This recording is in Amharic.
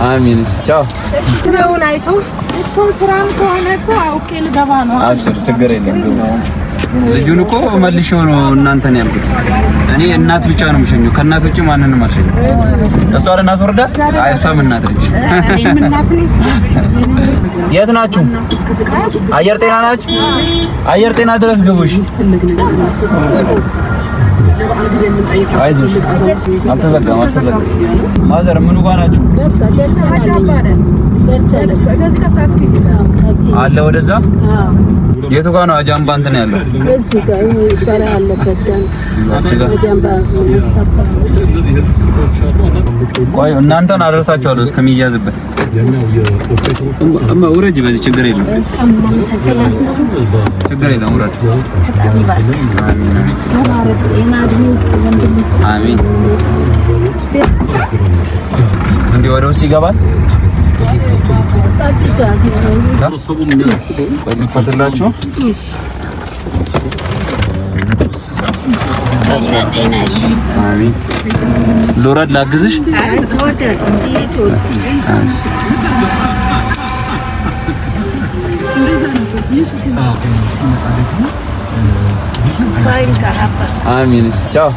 አሚን። እሺ ቻው። ጊዜውን አይቶ እኮ ስራም ከሆነ እኮ አውቄ ልገባ ነው። አብሽር፣ ችግር የለም ግቡ። ልጁን እኮ መልሼው ነው እናንተን ያልኩት። እኔ እናት ብቻ ነው የምሸኘው፣ ከእናት ውጭ ማንንም አልሸኘው። እሷ እናት ወርዳ፣ አይ እሷም እናት ነች። የት ናችሁ? አየር ጤና ናችሁ? አየር ጤና ድረስ ግቡሽ። አይዞሽ፣ አልተዘጋም፣ አልተዘጋም። ማዘር ምኑ ጋር ናችሁ? አለ ወደዛ። የቱ ጋር ነው አጃምባ እንትን ያለው? ቆይ እናንተን አደርሳችኋለሁ እስከሚያዝበት። እማ ውረጅ፣ በዚህ ችግር የለም፣ ችግር የለም፣ ውረድ። አሚን። እንዲህ ወደ ውስጥ ይገባል። ቆይ ልክፈትላችሁ። አሚን። ልውረድ፣ ላግዝሽ። አሚን። እሺ ቻው።